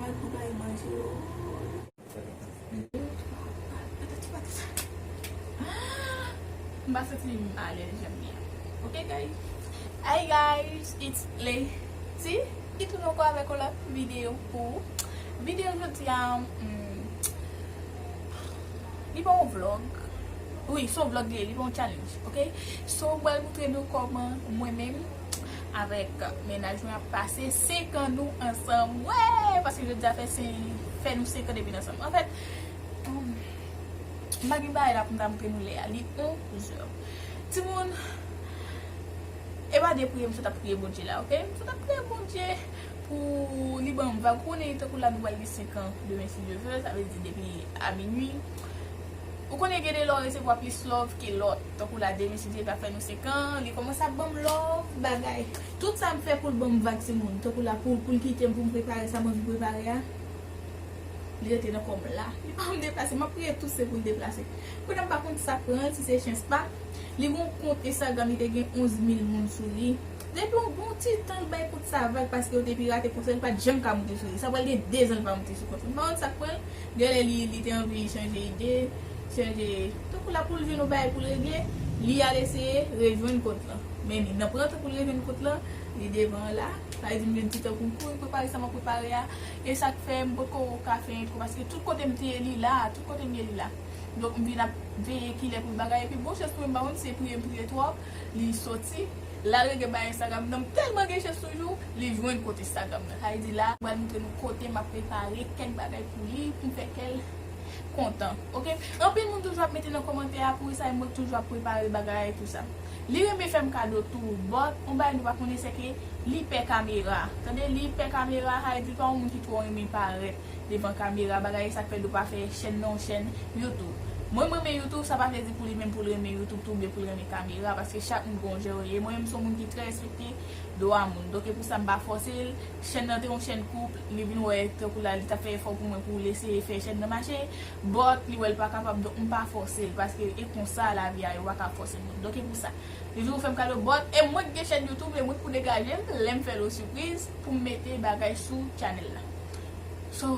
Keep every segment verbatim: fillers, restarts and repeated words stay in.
Pou bay manje yo. M pa santi m alèz jan m ye a. Ok, guys? Hey, guys, it's Leti. Ki tounen ankò avèk yon lòt videyo pou ou. Videyo jodi a, hmm, li pa yon vlog. Wi, se yon vlog li ye, li pa yon challenge, ok? So, m pral montre nou kòman mwen menm avèk mennaj mwen ap pase senk an nou ansanm. Wè! Paske jodi a fè sen-, fè nou senk an depi n ansanm. Anfèt, hmm, m pa gen bagay la pou m ta montre nou lè a. Li onzè. Timoun, e pa de priye m sot ap priye Bondye la, ok? M sot ap priye Bondye pou li ban m vag. Ou konnen, tankou la, nou pral gen senk an demen, si Dye vle, sa vle di depi a minui. Ou konnen gen de lè w resevwa plis love ke lòt. Tankou la, demen, si Dye vle, ap fè nou senk an, li kòmanse ap ban m love, bagay. Tout sa m fè pou l ban m vag, timoun. Tankou la, pou, pou l kite m, pou m prepare sa m anvi prepare a. Li rete nan kò m la. Li pa janm deplase. M ap priye tou se pou l deplase. Kounye a m pa konn sa k pran l, si se chans pa m. Li gen yon kont Instagram, li te gen onz mil moun sou li. Depi yon bon ti tan, l bay kont sa vag paske yo te pirate kont sa, li pa t janm ka moute sou li. Sa pral gen de zan li pa moute sou kont la. M pa konn sa k pran l. Genlè li, li te anvi chanje ide, chanje. Tankou la pou l jwenn yon bagay pou l regle, li al eseye rejwenn kont lan. Men li nan pran tan pou l rejwenn kont lan, li devan an la. Sa vle di m gen ti tan pou m kouri prepare sa m ap prepare a. E sa k fè m potko ka fè entwo, paske tout kote m te ye li la, tout kote m ye li la. Donk m vin ap veye kilè pou bagay, epi bon chans pou mwen, m pa konn si se priye m priye twòp, li soti, l al regle bay Instagram nan, m tèlman gen chans toujou, li jwenn kont Instagram nan. Sa vle di la, m pral montre nou kote m ap prepare kèk bagay pou li, pou m fè kè l kontan, ok? Anpil moun toujou ap mete nan kòmantè a poukisa mwen toujou ap prepare bagay, tout sa. Li renmen fè m kado tou, but yon bagay nou pa konnen, se ke li pè kamera. Tande, li pè kamera, sa vle di l pa yon moun ki twò renmen parèt devan kamera, bagay sa k fè l pa fè chèn nan yon chèn YouTube. Mwen, m renmen YouTube, sa pa vle di pou li menm pou l renmen YouTube tou, oubyen pou l renmen kamera, paske chak moun gen yon jan yo ye. Mwen menm, m se yon moun ki trè respekte dwa moun. Donk, e pou sa m pa fòse l. Chèn nan te yon chèn koup, li vin wè, tankou la, li t ap fè efò pou mwen pou l eseye fè chèn nan mache. But, li wè l pa kapab, donk, m pa fòse l, paske e konsa lavi a, yo pa ka fòse moun. Donk, e pou sa. Li toujou fè m kado, but, e mwen ki gen chèn YouTube, e mwen ki pou degaje l, lè m fè l yon sipriz, pou m mete bagay sou channel la. So,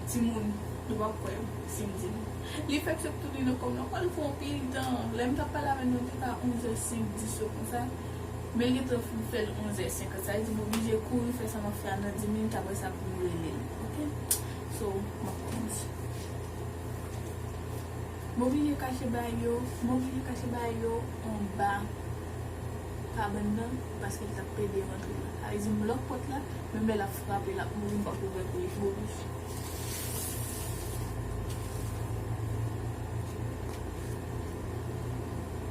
Timoun, nou p ap kwè m si m di nou. Li fèk sot tounen nan kò m nan. Pral fè yon pil tan. Lè m t ap pale avè nou, li te ka onzè senk, dis yo konsa. Men l gentan fin fè l onzè senkant. Sa vle di m oblije kouri fè sa m ap fè a nan dis minit, apre sa pou m rele l. Ok? So, m ap kòmanse. M oblije kache bagay yo, m oblije kache bagay yo anba kabann nan, paske l t ap pede rantre la. Sa vle di m lòk pòt la, menm lè l ap frape, l ap mouri, m p ap ouvè pou li, m oblije.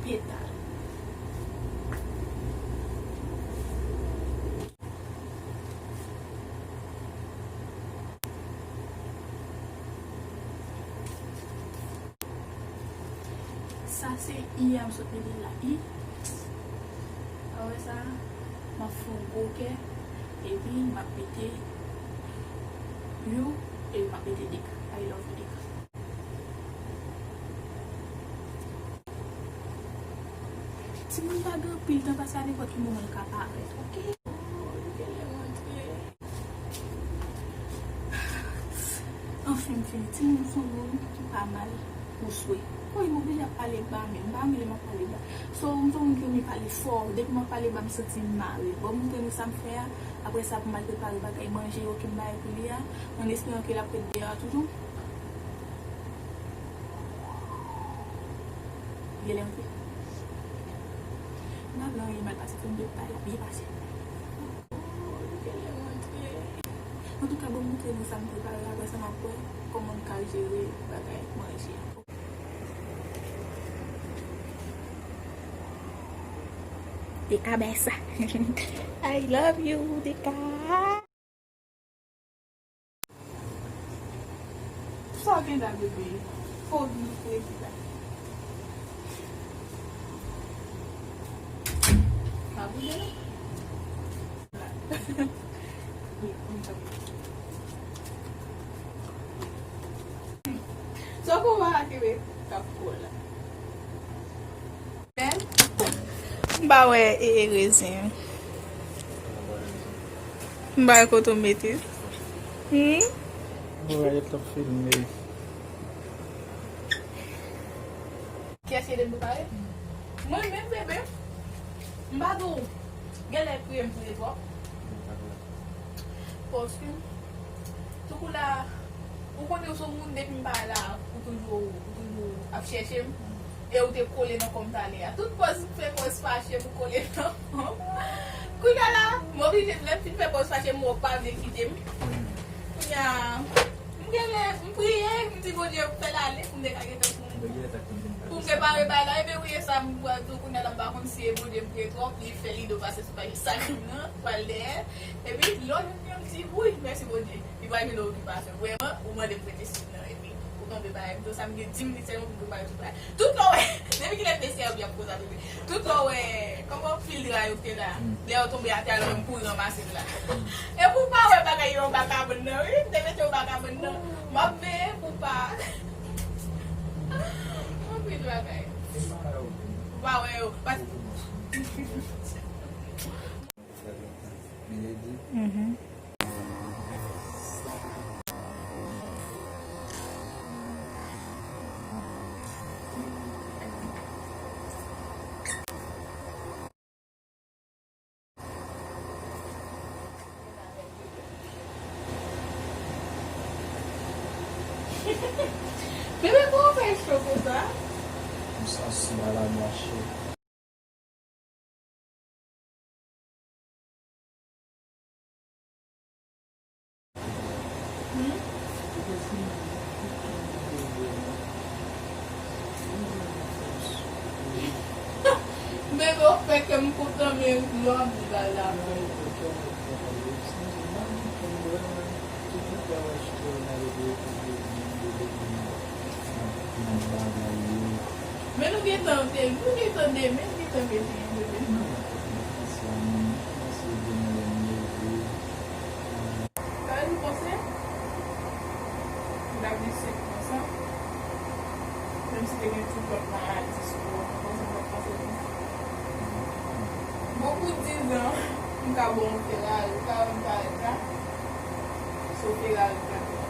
Petal. Sa se i a m sot mete la, i. Apre sa, m ap fè yon gwo kè, epi m ap mete you, epi m ap mete Deka. I love you, Deka. Timoun pa gen anpil tan, paske a nenpòt ki moman l ka parèt, ok? Oh, li genlè rantre. Anfen, m fini. Timoun se yon moun ki pa mal pou swe. Wi, m oblije ap pale ba, men m pa renmen lè m ap pale ba. So, m se yon moun ki renmen pale fò. Depi m ap pale ba, m santi m mare. Bon, m montre nou sa m fè a. Apre sa, pou m al prepare bagay manje yo ke m bay pou li a, an esperan ke l ap ret deyò a toujou. Genlè rantre. M pa vle anyen mal pase, fò m te bay la byen pase. Antouka, bon, m montre nou sa m prepare, apre sa, m ap wè kòman m ka jere bagay manje. Deka bèsa. I love you, Deka. Sa w gen la, bebe? Fò w vin pou epi la. Pa boule, non? Sa w konn wè a kenbe kap kou la. Bèl. M pa wè e, e rezen. M pa wè kote w mete. Hmm? Mwen wè yo t ap filme. Kiyès ki ede m prepare? Mwen menm, bebe. M pa di w. Genlè priye m priye twòp. Paske, tou kou la, ou konnen w se yon moun depi m pa la, ou toujou, ou toujou ap chèche m. E ou te kole nan kò m talè a. Tout pòz m fè pòz fache m, ou kole nan kò m. Kounye a la, m oblije, lè m fin fè pòz fache m, ou pa vle kite m. Kounye a, m genlè, m priye, m di Bondye fè l ale pou m te ka gentan pou m, pou m prepare bagay la. Ebyen, wi, e sa m pral di w kounye a la, m pa konn si e Bondye m priye twòp, li fè lide w pase sou paj Instagram nan, pral dèyè. Epi, lè w jwenn li, w di, wi, mèsi Bondye. Li pral jwenn nan okipasyon. Vrèman, ou mande m prete sid nan, epi ou kanpe bagay m, sa m gen dis minit sèlman pou m prepare tout bagay. Tout lè w wè, depi kilè m te sèvi ap konsa, bebe. Tout lè w wè, kòman pil dra yo te la. Lè yo tonbe atè a, lè w menm kouri ranmase l la. Epi w pa wè bagay yo anba kabann nan, wi. M te mete yo anba kabann nan. M ap veye pou w pa. Anpil bagay. Ou pa wè yo. Pas- Bebe, kòman w fè cho konsa? M santi bagay la mache. Bebe, w fè kè m kontan, men lè w ap di bagay la. Men nou gentan te, nou gentan demen, nou gentan bezwen, bebe. Sa vle di w panse? M ta di senk pou san. Menm si te gen tout lòt maladi sou ou, ou panse m t ap panse konsa? Bon, pou dizan, m ka ba w yon Ferrari, ou ka wè m parèt la? Se yon Ferrari m ka te fè.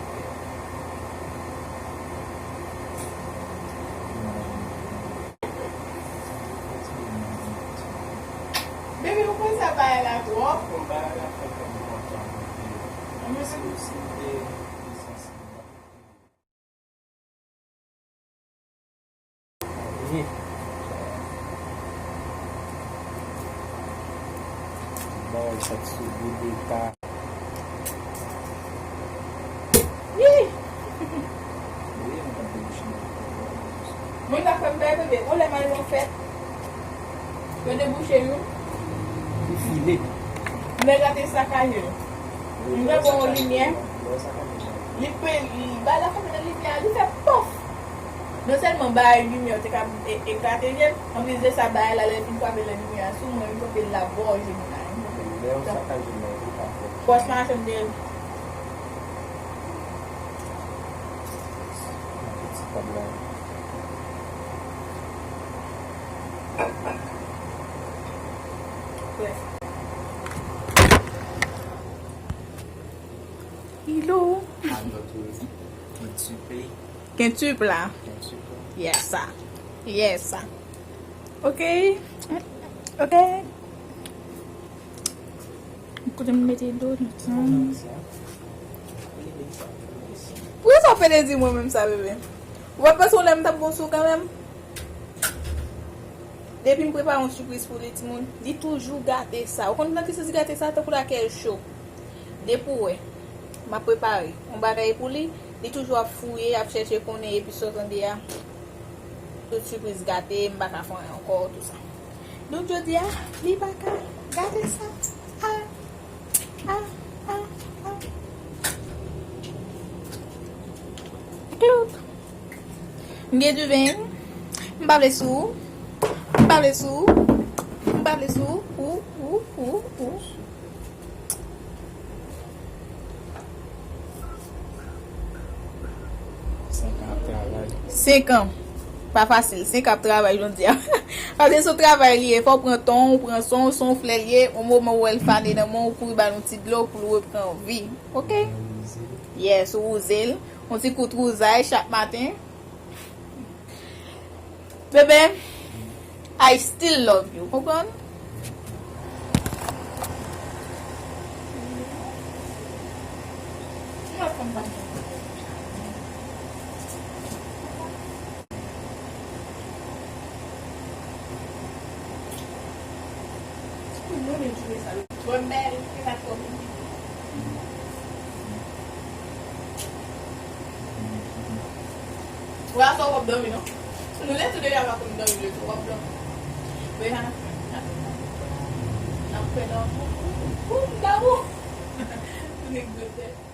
Bebe, ou konn sa bagay la twòp. Bon, bagay la fè kè m kontan, bebe. Anben se konsa. Wi. Bon, sa t sou gou de ta. Ih! Moun ta kwè m bay bebe. Yon lè m al nan fèt, yo debouche youn. Li file. Nèg la te sakaje l. M te bon yon limyè. Li pe, li bay la fèmen nan limyè a, li fè pòf! Non sèlman bay limyè te ka e- eklate je m, anplis de sa, bay la lè l fin frape nan limyè a sou mwen, m kanpe l la bò je m la. Lè yo sakaje mwen, ou ka fè. Pòch machann te. Ti tab la. Hello. Ann nou tou di, kentsup. Kentsup la. Kentsup la. Yes, sir. Yes, sir. Ok. Ok. Kote m mete do nan sa? Poukisa w pede di mwen menm sa, bebe? Ou pa t panse yon lè m t ap bon sou ou kanmenm? Depi m prepare yon sipriz pou li, timoun, li toujou gate sa. Ou konn nan ki sans li gate sa? Tankou lakèl cho. Depi w wè m ap prepare yon bagay pou li, li toujou ap fouye, ap chèche konnen, epi sa w tande a, tout sipriz gate, m pa ka fè anyen ankò, tou sa. Donk, jodi a, li pa ka gate sa. Ah, ah, ah, ah. Klout. M gen diven. M pa vle sou. M pa vle sou. M pa vle sou. Ou, ou, ou, ou. Senk an ap travay. Senk an. Pa fasil, se k ap travay jodi a. Paske se yon travay li ye, fò w pran tan w, pran swen w, se yon flè li ye, yon moman ou wè l fane nan men w, ou kouri ba l yon ti dlo pou l repran vi. Oke? Yes, ou wouze l. Yon ti kout wouzay chak maten. Bebe, I still love you. Konprann? Mwen menm, m jwe sa. Mwen menm, se sa k pwoblèm. Ou a sa w ap dòmi, non? Nou lè tou de a pa konn dòmi, lè tou w ap dòmi. Reyhan, n ap fè lanmou. Ou, m damou. Nèg gwo tèt.